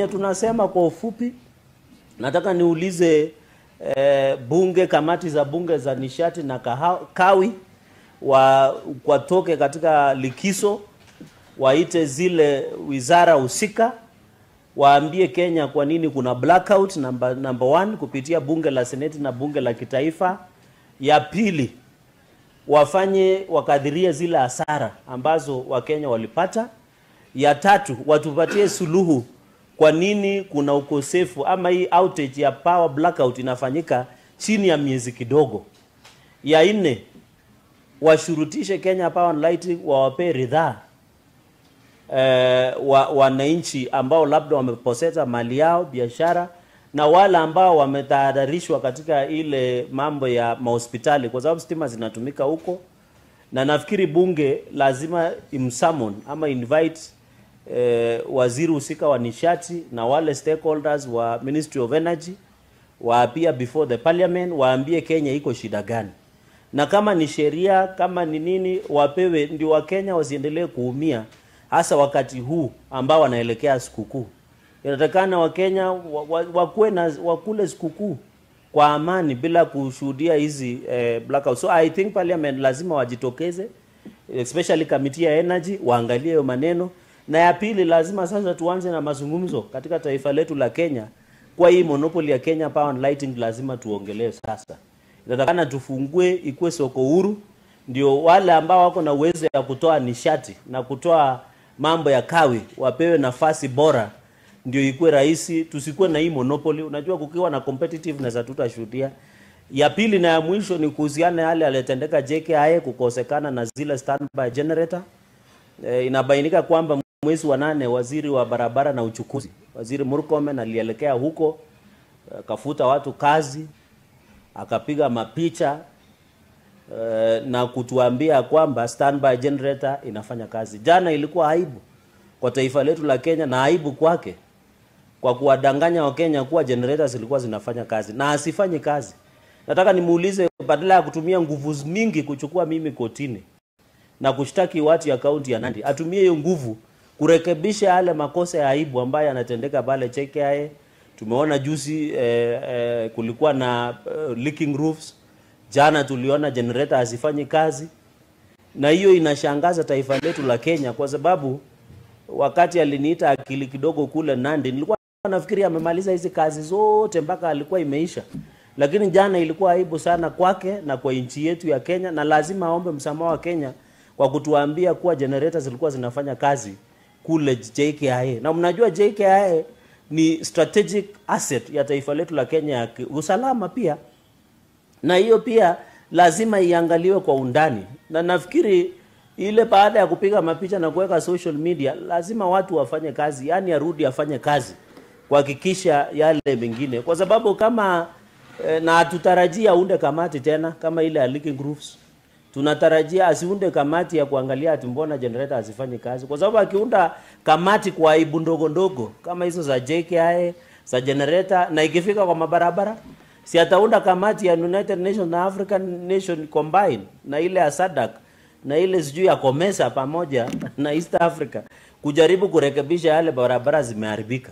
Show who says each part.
Speaker 1: Tunasema kwa ufupi, nataka niulize bunge, kamati za bunge za nishati na kawi watoke katika likizo, waite zile wizara husika, waambie Kenya kwa nini kuna blackout number one kupitia bunge la seneti na bunge la kitaifa. Ya pili, wafanye wakadhirie zile hasara ambazo Wakenya walipata. Ya tatu, watupatie suluhu kwa nini kuna ukosefu ama hii outage ya power blackout inafanyika chini ya miezi kidogo. Ya nne, washurutishe Kenya Power and Lighting wawape ridhaa wananchi ambao labda wamepoteza mali yao, biashara, na wale ambao wametahadharishwa katika ile mambo ya mahospitali, kwa sababu stima zinatumika huko. Na nafikiri bunge lazima imsummon ama invite waziri husika wa nishati na wale stakeholders wa Ministry of Energy waapia before the parliament, waambie Kenya iko shida gani, na kama ni sheria, kama ni nini, wapewe, ndio Wakenya wasiendelee kuumia, hasa wakati huu ambao wanaelekea sikukuu. Inatakana Wakenya wakuwe na wakule sikukuu kwa amani bila kushuhudia hizi blackout. So I think parliament lazima wajitokeze, especially committee ya energy, waangalie hiyo maneno. Na ya pili, lazima sasa tuanze na mazungumzo katika taifa letu la Kenya. Kwa hii monopoly ya Kenya Power and Lighting lazima tuongelee sasa. Inatakana tufungue, ikuwe soko huru, ndio wale ambao wako na uwezo ya kutoa nishati na kutoa mambo ya kawi wapewe nafasi bora, ndio ikuwe rahisi, tusikuwe na hii monopoly. Unajua kukiwa na competitiveness hatutashuhudia. Ya pili na ya mwisho ni kuhusiana yale yalitendeka JKIA, kukosekana na zile standby generator. Inabainika kwamba mwezi wa 8 waziri wa barabara na uchukuzi, Waziri Murkomen, alielekea huko, akafuta watu kazi, akapiga mapicha na kutuambia kwamba standby generator inafanya kazi. Jana ilikuwa aibu kwa taifa letu la Kenya na aibu kwake kwa kuwadanganya Wakenya kuwa generators zilikuwa zinafanya kazi na asifanye kazi. Nataka nimuulize, badala ya kutumia nguvu mingi kuchukua mimi kotini na kushtaki watu ya kaunti ya Nandi, atumie hiyo nguvu kurekebisha yale makosa ya aibu ambayo yanatendeka pale JKIA. Tumeona juzi kulikuwa na leaking roofs. Jana tuliona generator hazifanyi kazi, na hiyo inashangaza taifa letu la Kenya, kwa sababu wakati aliniita akili kidogo kule Nandi, nilikuwa nafikiri amemaliza hizi kazi zote mpaka alikuwa imeisha. Lakini jana ilikuwa aibu sana kwake na kwa nchi yetu ya Kenya, na lazima aombe msamaha wa Kenya kwa kutuambia kuwa generator zilikuwa zinafanya kazi kule JKIA. Na mnajua JKIA ni strategic asset ya taifa letu la Kenya ya usalama pia, na hiyo pia lazima iangaliwe kwa undani. Na nafikiri ile baada ya kupiga mapicha na kuweka social media, lazima watu wafanye kazi, yani arudi afanye kazi kuhakikisha yale mengine, kwa sababu kama na hatutarajia aunde kamati tena kama ile ya leaking roofs. Tunatarajia asiunde kamati ya kuangalia ati mbona generator hazifanyi kazi, kwa sababu akiunda kamati kwa aibu ndogo ndogo kama hizo za JKIA, za generator, na ikifika kwa mabarabara, si ataunda kamati ya United Nations na African Nation combine na ile ya SADC na ile sijui ya COMESA pamoja na East Africa kujaribu kurekebisha yale barabara zimeharibika.